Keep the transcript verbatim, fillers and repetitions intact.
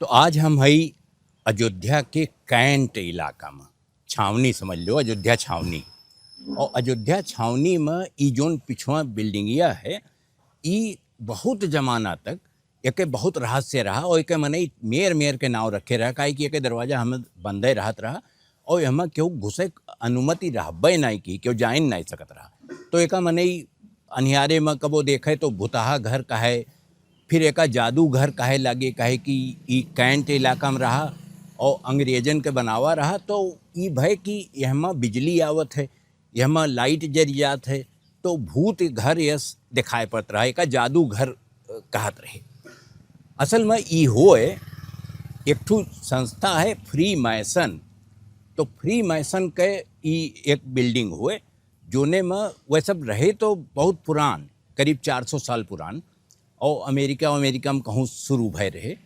तो आज हम हई अयोध्या के कैंट इलाका में, छावनी समझ लो, अयोध्या छावनी। और अयोध्या छावनी में ई जोन पिछवा बिल्डिंगिया है, ई बहुत जमाना तक एके बहुत रहस्य रहा और एके मनई मेयर मेयर के नाव रखे रहा, काहे कि एके दरवाजा हमें बंदे रहत रहा और एहमा केहू घुसे क अनुमति रहबे नाई की, केहू जाइन नाई सकत रहा। तो एका मनई अनिहारे में कबो देखे तो भुतहा घर कहे, फिर एका जादू घर कहे लागे, काहे कि ई कैंट इलाका में रहा और अंग्रेजन के बनावा रहा, तो ई भय कि एहमा बिजली आवत है, एहमा लाइट जरि जात है, तो भूत घर यस दिखाई पड़त रहा, एका जादू घर, अ, कहत रहे। असल में ई होए, एक ठो संस्था है फ्री मैसन, तो फ्री मैसन के ई एक बिल्डिंग होए, जोने में वह सब रहे तो बहुत पुरान, करीब चार सौ साल पुरान, और अमेरिका, अमेरिका में कहूँ शुरू भय रहे।